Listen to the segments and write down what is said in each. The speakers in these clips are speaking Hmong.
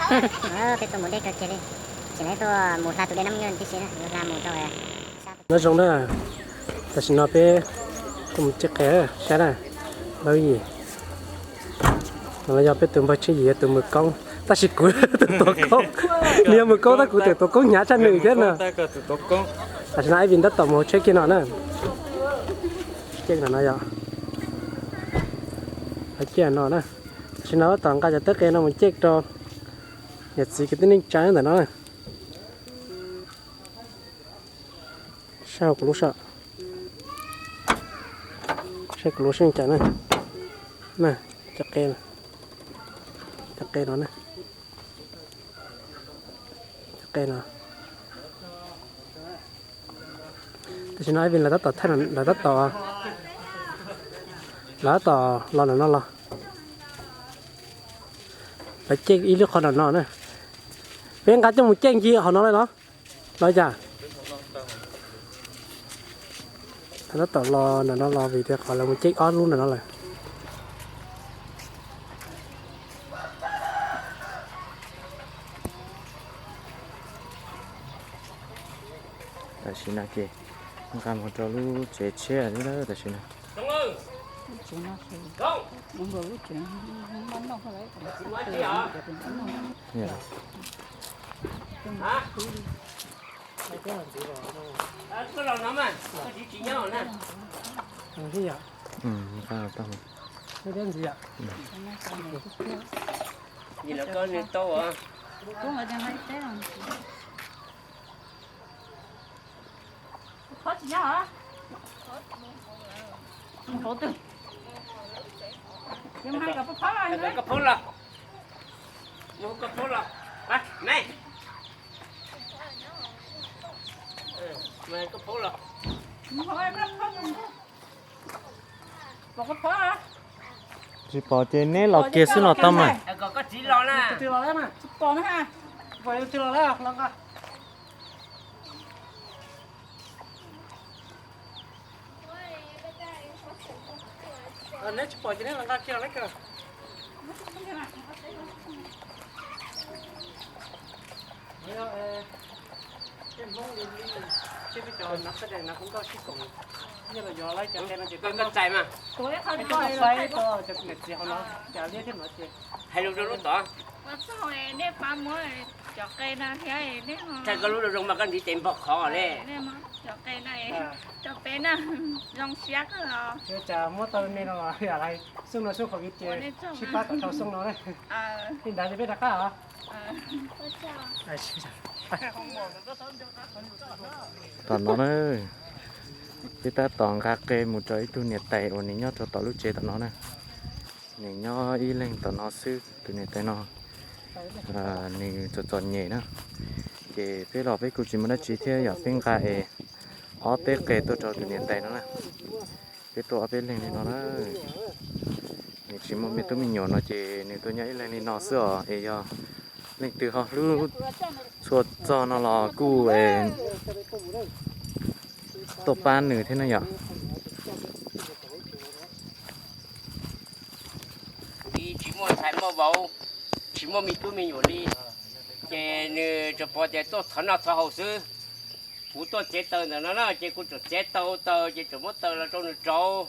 Peb tuaj mus deb kawg kiag li, tseem tuaj mus hla tus dej Nab Nyob tib si na, yuav hla mus rau. Nyob zoo na, tam sim no peb tuaj mus ceg qe sab na, lawv yim. No yog peb tus npawg Tsheej Yim yog tus mus koob, tab sis kuv tus tuav koob, nws yog mus koob tab kuv tus tuav koob hnyav tshaj nws thiab na. Tam sim no Ivin tab tom mus hauv tsheb kiag no na. Ceg no no yog, ceg no na. Tam sim no tab tom nqa cov tawb qe no mus ceg rau niam txiv kwv tij neej tsa ntawm no na. Saib kuv lub, saib kuv lub seej cas na. Na, cov qe, cov qe no na, cov qe no. Tam sim no Ivin lawv tab tom thaij, lawv tab tom, lawv tab tom los ntawm no los. Lawv ceg ib lub qhov ntawm no na. Peb nqa coj mus ceg ncig hauv no lawm los, los cas? Lawv tab tom los ntawm no los vim tias qhov lawv mus ceg ob lub ntawm no lawm. Tam sim no ces nqa mus rau lub tsev tshiab lawm tam sim no. Koj phob los, mus hu koj phob los, me, koj phob los. Tsis pom ces neb los kiag xwb los tau mas. Kom koj txiv los na. Neb tsis pom ces neb los nqa kiag los lawm. Tej Hmoob li, tej peb cov nav xab dees nav kuv nkauj sib koom, nyiaj los yuav lawv cov qe no ces koj txais mas. Koj saib tau cov niam txiv hauv no cas liab thiab no ces hais lus rau lub tod. Txog nej pab muab cov qe no thiab, thaij koj lub zoo zoo mas koj ntiv tes npog qhov li. Cov qe no, cov peb na, zoo siab kawg os. Cas muab tau me no los yam li xyoo no xyoo covid ces sib pab tom dhau xyoo no. Li ntawd ces peb rov qab os. Tom no na, peb tab tom nqa qe mus rau ib tug niam tais uas nws nyob rau tom lub tsev tom no na. Nws nyob ib leeg tom no xwb, tus niam tais no nws txom txom nyem na. Ces peb los peb kuj tsis muaj dab tsi thiab yom, peb nqa es ob teb qe tuaj rau tus niam tais no na. Peb tuaj ob peb leeg li no na. Nws tsis muaj me tub me nyuam no ces nws tuaj nyob ib leeg li no xwb os, es yog leej twg ho hlub txhua txog no los kuj tuaj pab nws thiab na yom. Tsis muaj ntxhais muaj vauv, tsis muaj me tub me nyuam li, ces nws tsuas pom tias tuaj thov noj thov haus xwb. Kuv tuaj txiav taws ntawm no na, ces kuv tsuas txiav tau taws ces tsuas muab taws los rau nws rauv.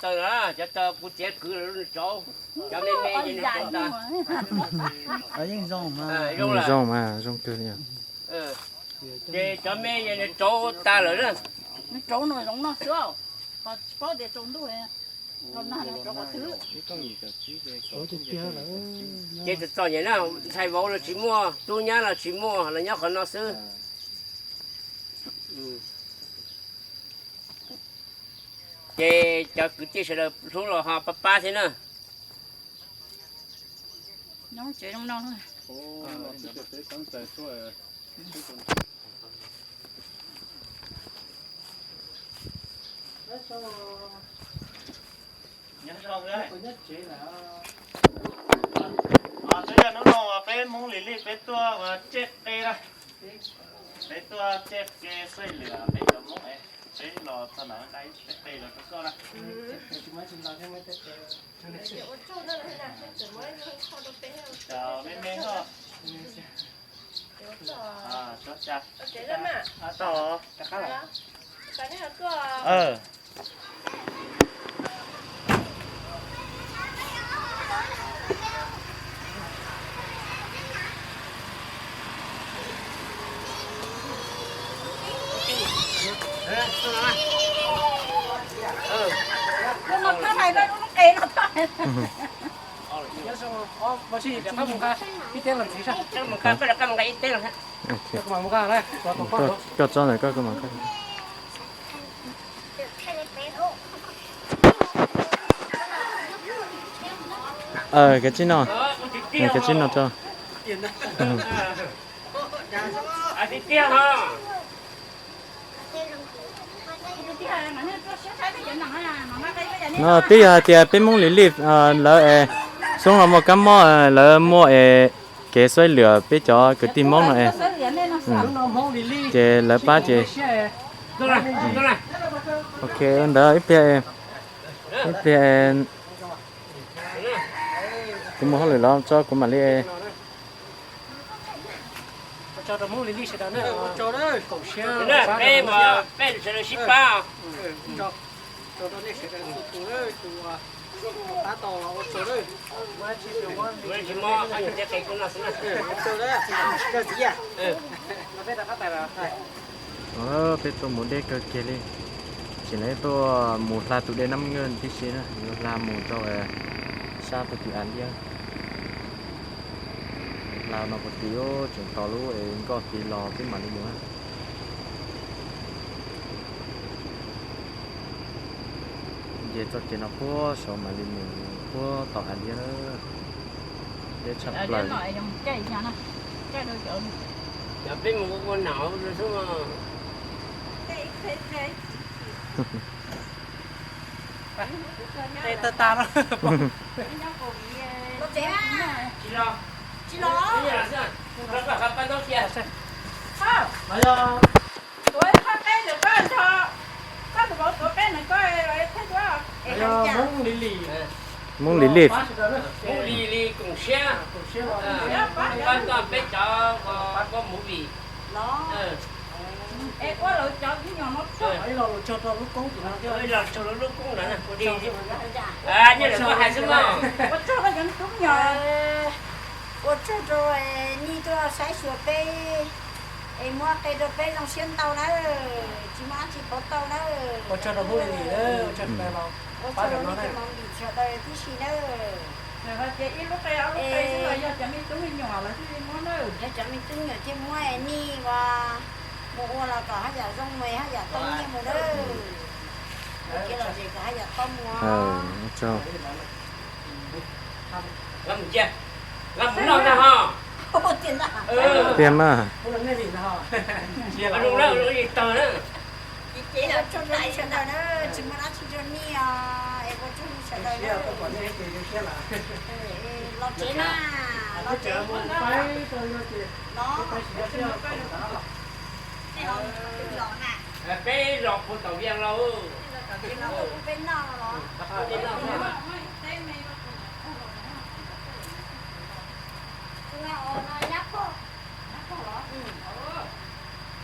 Taws no, cov taws kuv txiav kwv los rau nws rauv. Cov me me ces nws rauv tas. Zoo mas zoo kawg li. Ces cov me ces nws rauv tas lawm na. Nws rauv no zoo no xwb, ho tsis paub tias tsaus ntuj los nag los rauv qhov twg. Ces txom txom nyem na, ntxhais vauv los tsis muaj, tub nyab los tsis muaj, los nyob qhov no xwb. Ces cov kwv tij sawv daws hlub los ho pab pab thiab na. Nyob zoo na. Twb yog hnub no peb Hmoob Lis Lij peb tuaj ua tseb qe na. Peb tuaj tseb qe xwb li peb cov Hmoob es. Peb los txog ntawd nqa ib teg los rau koj na. Ua tsaug na, tseem muab ib qho rau peb. Cov me me ho. Ua tsaug. Tov. Tov nej ho tuaj. Ok. Koj, koj tsob ntawm koj, koj mam qhib. Kav tsij noj, kav tsij noj tso. No twb yog hais tias peb Hmoob Lis Lis, lawv es Xoob los muaj kab mob, lawv muaj es kev xav lwm peb cov kwv tij Hmoob no es, ces lawv pab ces. Ok, ua ntawd ib pliag, ib pliag kuv mus hauj lwm los tso kuv mam li. Peb, peb sawv daws sib pab. Peb tuaj mus deb kawg kiag li. Tseem tuaj mus hla tus dej Nab Nwj tib si na, yuav hla mus rau sab puag tim Av Liab. Hla no puag tim tseem tos lub es nkoj tid los peb mam li mus na. Nce txoj kev no puag saud mam li mus puag tom Av Liab na. Deb tshaj plaws. Cov peb mus ua ua nam xwb. Hmoob Lis Lis. Lis Lis koom siab. Pab tau peb cov ua movie. Es ua lawv cov me nyuam no tso, los tso rau lub koob ntawd, nyob lawv hais xwb no. Ua tsaug rau cov me tub me nyuam. Ua tsaug rau nej tuaj saib xyuas peb, es muab qe rau peb zoo siab ntau nawb, tsis muaj dab tsi pauv tau nawb. Ua tsaug rau Hmoob Lis Lis, ua tsaug rau nej cov movie sawv daws tib si nawb. Hais tias ib lub qe ob lub qe xwb los yog cov me tub me nyuam lawv thiaj li muab nawb. Yog cov me tub me nyuam thiaj muab es nej ua, mus ua los kom haj yam zoo es haj yam tau nyiaj mus nawb. Ua kev lom zem kom haj yam tau mus. Tiag mas. Ua tsaug rau nej sawv daws na, tsis muaj dab tsi rau nej os, es ua tsaug nej sawv daws na. Los tsev na, los tsev, los. Peb los puag tom Vias los. Peb noj los.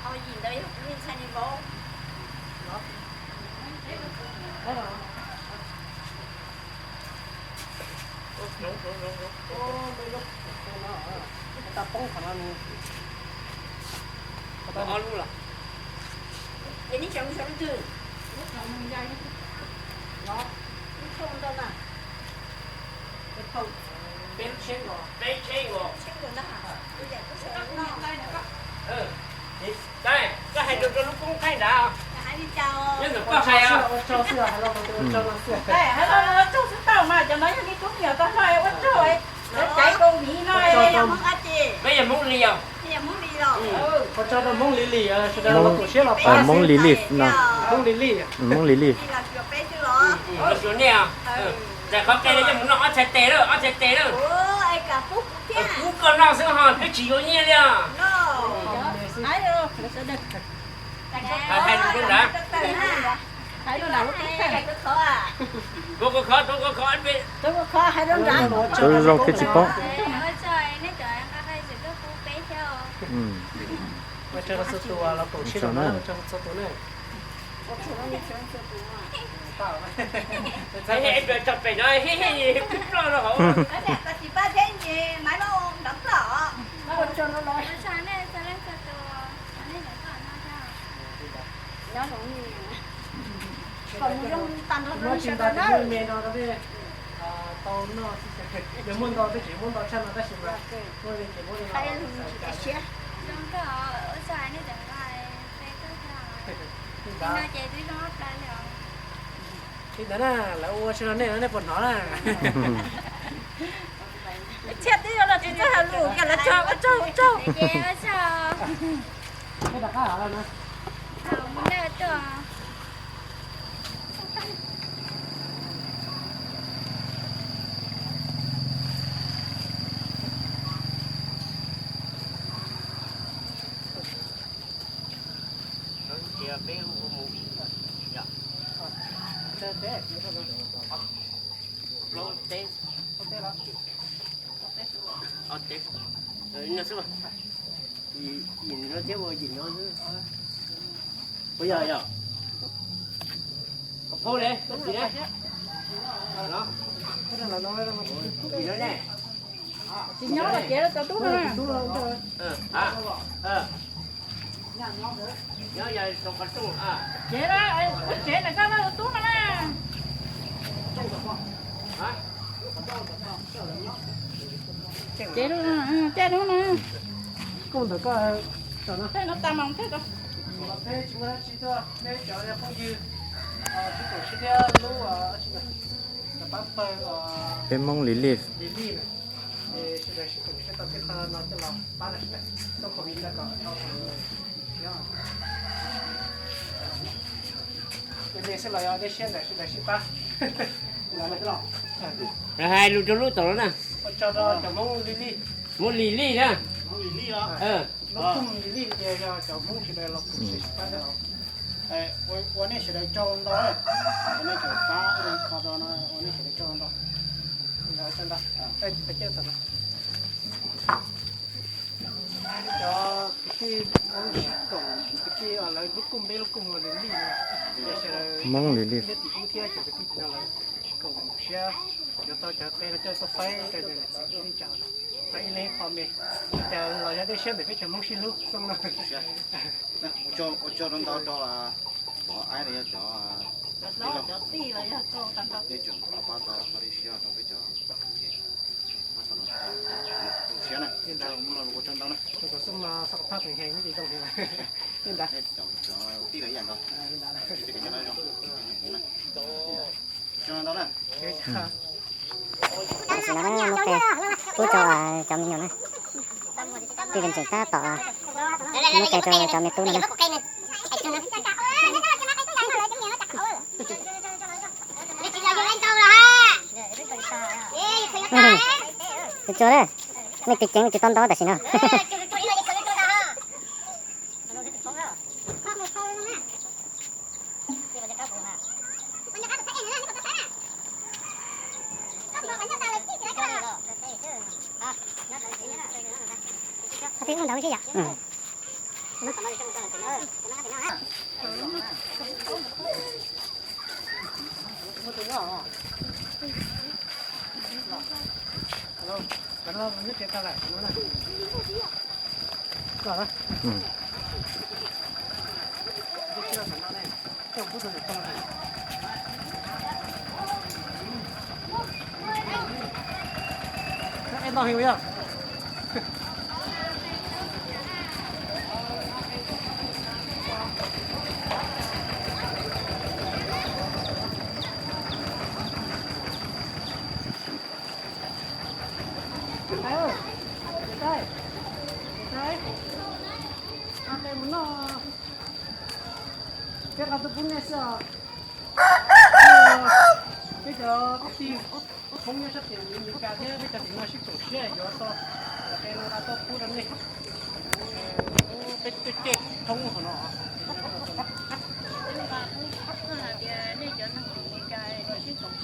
Ho yim ntawd yog kuv me ntxhais niam vauv. Es nej tseem mus xyuas leej twg? Lub thauj ntau na. Peb lub tsheb nkaus. Peb tsheb nkaus. Tsheb nkaus ntag. Koj hais lus rau lub koob qaij nrad. Nyob ntawm koj hais. Hais los ua tsaug xwb tau mas, cov no yog me tub me nyuam tag nrho ua tsaug. Caiv kaus miv no. Peb yog Hmoob Lis os. Ua tsaug rau Hmoob Lis Lis, sawv daws los koom siab los pab. Hmoob Lis Lis no. Hmoob Lis Lis. Hmoob Lis Lis. Los xyuas nej os. Txawm qhov qe los yog mus noj ob txhais tes lawm, ob txhais tes lawm. Pub koj noj xwb ho twb tsis yuav nyiaj li os. Hais lus zoo nrad. Hais lus nrad lub teb. Tuav kua khov, tuav kua khov, tuav kua khov, hais lus nrad. Tuav zoo thiaj tsis poob. Ua tsaug rau txhua tus los koom siab rau na, ua tsaug txhua tus na. Tab sis pab thiab ces maiv loj nrov ploj. Kom mus zoo tag nrho rau nej sawv daws na. Tau noj, yog muaj ntau twb tsis muaj ntau tshaj no tab sis mas muaj li ces muaj li no. Li ntawd na, lawv ua tsis los nej, nej puas hnov na? Txhiaj twb yuav los tsis txawj hais lus, yog lawv tso ua tsaug ua tsaug. Plaub teb, ob teb, no xwb, yim no thiab ua yim no xwb. Puas yog, yog? Kom phauj le, tsis le. Tsis nyob los kev rau cov tub no na. Kev na, ua tsev na, koj ua tub no na. Kev, caij lub no. Koj ntawm koj, no tas mas thiaj rau. Peb tsis muaj dab tsi tuaj, peb cov phooj ywg sib koom sib thiab lub, pab pawg, peb Hmoob Lis Lis, Lis Lis na, es sawv daws sib koom siab tau tej qho no coj los pab rau sawv daws, txoj kho mi ntawd kom tau. Ua nej xwb los yog dej siab ntawm sawv daws sib pab. Hais lus rau lub tom no na. Ua tsaug rau cov Hmoob Lis Lis. Hmoob Lis Lis na. Lub Hmoob Lis Lis ces yog cov Hmoob sawv daws los koom siab sib pab ntawd. Ua nej sawv daws tsaug ntau, ua nej tseem pab ua kho rau no, ua nej sawv daws tsaug ntau. Cov kwv tij Hmoob sib koom, kwv tij lawv lub koom, peb lub koom ua Lis Lis, ces sawv daws Hmoob Lis Lis, niam txiv Hmoob thiab cov kwv tij no lawv sib koom siab, yuav tau cov qe no coj tuaj faib rau niam txiv kwv tij tsa, faib ib leeg qho me, cas los yog dej siab ntawm peb cov Hmoob sib hlub xwb no. Ua tsaug ntau rau Pov Aib los yog cov, cov tij los yog tij, nej tseem pab tau qhov dej siab rau peb cov, pab tau siab na. Ua tsaug ntau na. Ua tsaug ntau na. Tam sim no muab qe pub rau cov me nyuam na. Twb tseem tab tom muab qe rau cov me tub no na. Tsuag tsuag na, nej tiv ceev tsis tau ntau tam sim no. Twb ntau thiab yom. Peb qhov tuaj pub nej xwb os. Peb cov kwv tij Hmoob nyob sab tim Meskas thiab peb cov tim no sib koom siab yuav tau qe no tuaj pub rau nej. Peb tuaj caij thoob hauv no,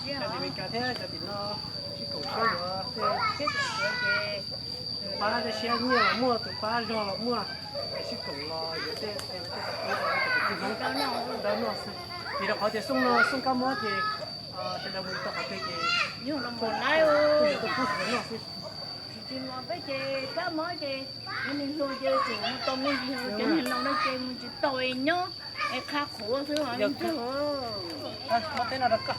Cov tim Meskas thiab cov tim no sib koom sib yuav tej, tus pab tej siab nyiaj los muaj, tus pab zog los muaj, sib koom los yuav tej, tej tus tub rau tus txiv Hmoob rau noj xwb. Vim rau qhov tias xyoo no xyoo kab mob ces sawv daws mus tau qhov twg ces yog los mus lawm, yog tuaj pub rau noj xwb. Tsis los peb ces kab mob ces yog neeg hluas ces tseem mus tau me ntsis, cov neeg laus no ces mus tsis tau es nyob es qha qhuav xwb os. Muab teb no rau koj,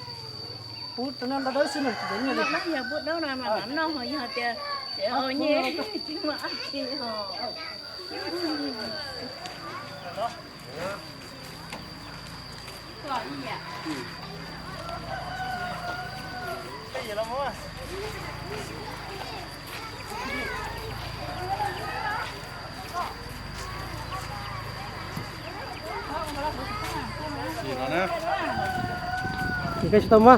pub rau noj dawb dawb xwb na, tsis tau nyiaj li. Yog pub dawb no mas mam noj, ho yog tias tsis muaj dab tsi ho. Koj tsis tau muab.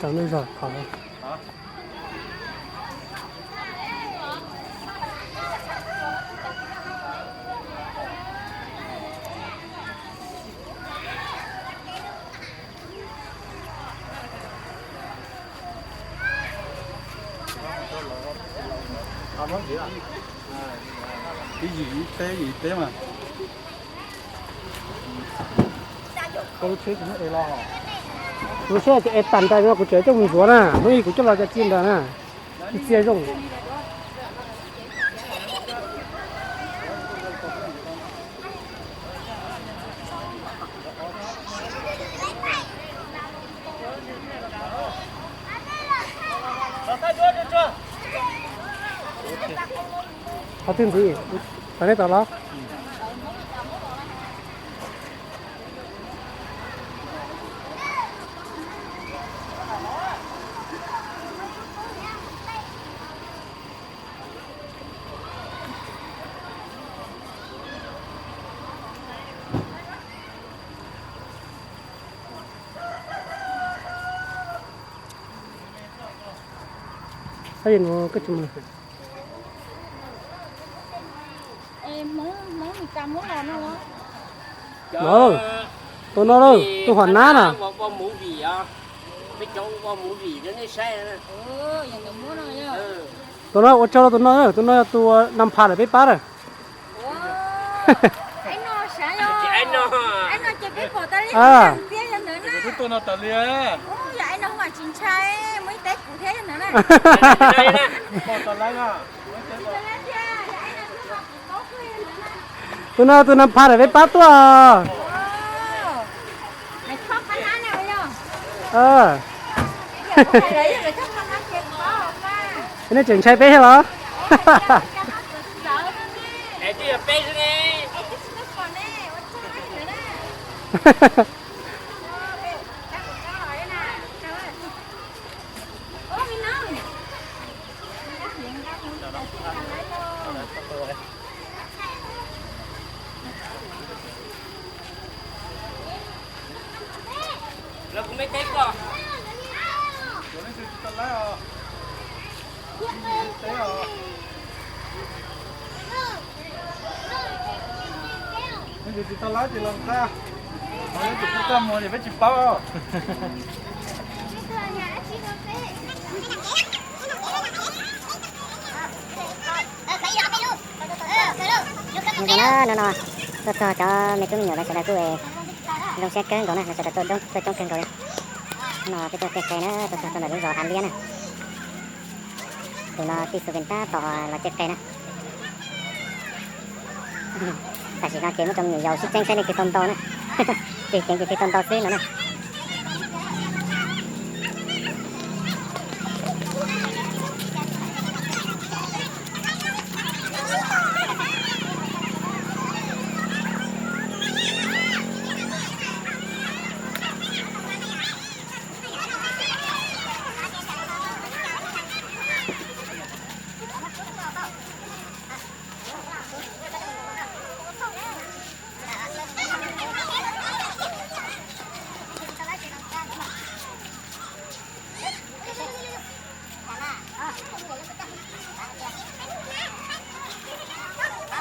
Rau nej zog qhov. Ib yim ib teb, yim ib teb mas. Lub tsheb es tag ntawd no kuv tseem coj mus ntxuav na, hnub ib kuv coj los cov txiaj ntawd na, txiaj zoo. Qhov twg ntxiv, tau neb tau los? Koj tsis mus. Tus no, tus hom nab na. Tus no ua tsaug rau tus no, tus no yog tus nam phas lawm peb pab na. Tus no tus nam phas lawm peb pab tuaj. Nej tseem ntshai peb thiab los? Los kuv me teb koj. Leej twg tsis tau lab ces los nqa, leej twg tsis tau muag ces peb tsis paub. Zoo na, no no tuaj txog cov me tub me nyuam lawv sawv daws kuj zoo siab kawg nkaus na, lawv sawv daws tuaj coob kawg nkaus li. No peb tuaj caij qe na, tuaj txog rau ntawm lub zos Hav Liab na. Tus no tij xu pem tab tom los caij qe na. Tam sim no ces muab cov me nyuam yaus sib tseeb saib leej twg tau ntau na. Twg ceev ces twg tau ntau xwb no na.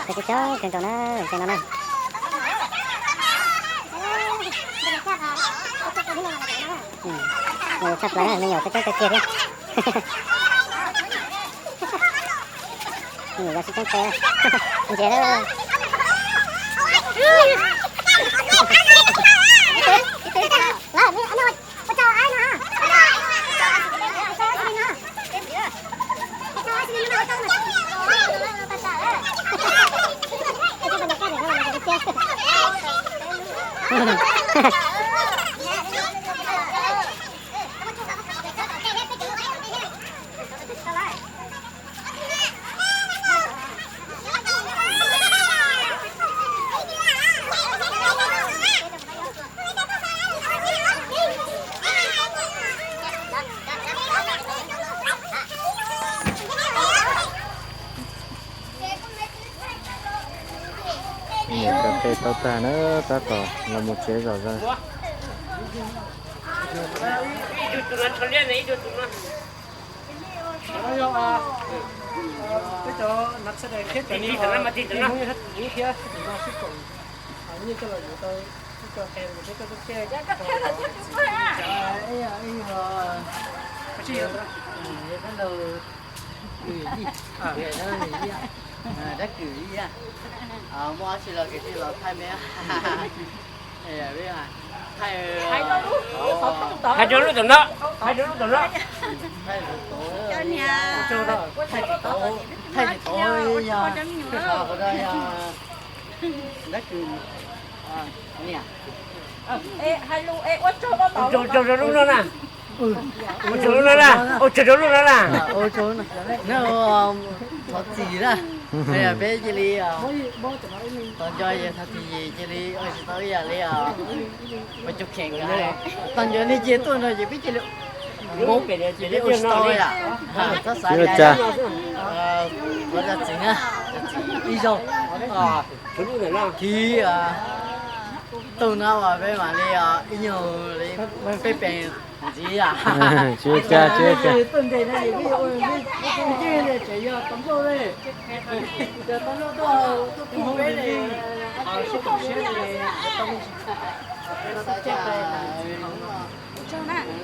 Coob coob kawg nkaus na, cov no na. Tshaj plaws na, me nyuam coob coob kawg kiag thiab. Me nyuam yog sib coob tes ntses na. Niam cov qe tau tag na, tab tom los mus tsev zom zaws. Peb cov nas txhia dais thiab cov niag Hmoob thiab no sib koom, yeej coj los yuav tau ib co qe mus thiab coj tuaj caij. Dab kws ib yam, muaj dab tsi los kwv tij los thaij me. Hais rau lub tom no, hais rau lub tom no. Thaij tsis tau, thaij tsis tau, yog dab kws niam. Ua tsaug rau lub no na, ua tsaug rau lub no na, ua tsaug rau lub no na. Thov txim na, peb cia li tos nco yog thov txim cia li ua tsis tau ib yam li os. Ua tsaug kheev, tos nco nej cia tuaj no ces peb cia li ua tsis tau yam. Thov xav li, thov txim na, ib zaug thiv tug no uas peb mam li ib nyuag li peb peem ntxiv yam. Tsis ua cas, tsis ua cas.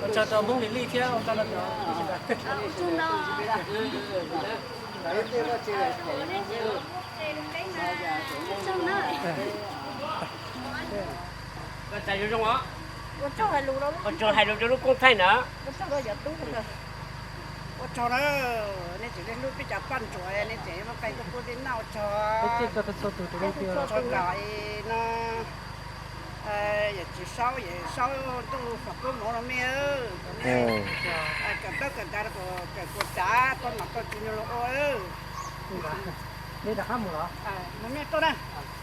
Ua tsaug rau Hmoob Lis Lis thiab. Koj txais zoo zoo os. Ua tsaug hais lus rau lub koob thaij na. Ua tsaug na, nej tseem hlub peb cov poj ntsuam, nej tseem muab qe tuaj pub peb noj, ua tsaug. Txhob kom no yawm txiv Saub, yawm Saub ntuj foom koob hmoov rau mej, kom nej kawm ntaub kawm ntawv kom kawm kuas tsav tau nom tau tswv nyob los ua. Nej rov qab mus los? Mus nej tuaj na.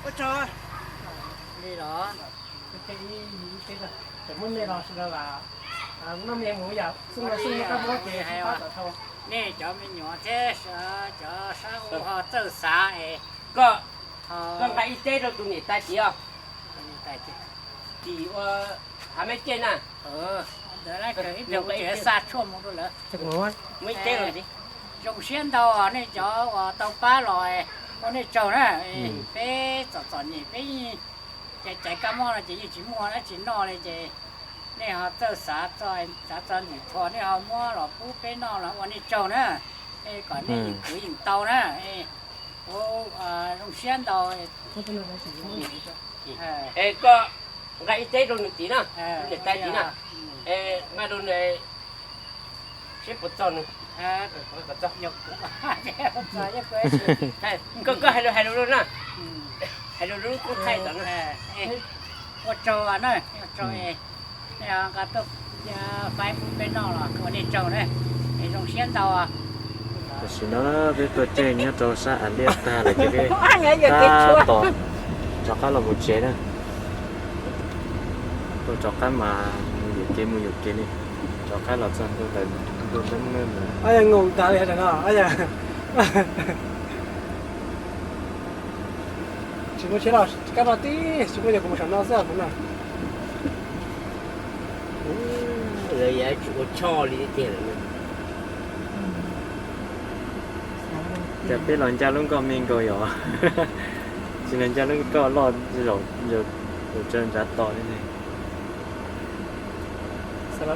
Ua tsaug. Li los? Tseem muab nej los sawv daws noj me mus yom, xwb no xwb muab kab mob ces pab tom dhau. Nej cov me nyuam thiab cov sab ua ho txawj xav es koj, koj nqa ib teb rau tus niam tais tim os. Tim ua hav meb ceg na. Ntawd ib pliag kuv tseem xa tshuaj mus rau lawv. Muab ib teb los. Zoo siab ntau nej cov uas tau pab los, ua nej tsaug na. Peb txom txom nyem peb yeej caiv caiv kab mob no ces yeej tsis muaj dab tsi noj li ces nej ho txawj xav, xav txog ntxim txhua nej ho muab los pub peb noj los ua nej tsaug na. Kom nej yeej khwv yeej tau na. Kuv zoo siab ntau. Es koj nqa ib teb rau nws tim na, rau niam tais tim na. Es nqa rau nws seb puas txog nws. Koj, koj hais lus, hais lus rau na. Hais lus rau lub koob thaij tom na. Ua tsaug na, ua tsaug es nej nqa tuaj faib pub peb noj los ua nej tsaug na. Es zoo siab ntau. Tam sim no peb tuaj caij nyob rau sab av liab tag lawm ces peb tab tom rov qab los mus tsev na. Tuaj rov qab mas mus yuam kev mus yuam kev li, rov qab los txog ntua ntawm ntu nteeb ntawd. Tsis muaj siab los kab no tib, tsis muaj, yog kuv mus saum no xwb kuv na. Lawv yuav tsum ua choj li tiag lawm. Cas peb los ncaj lub nkoj me nkaus yom. Tsis los ncaj lub nkoj loj zaum tsaws nrad tos li ne.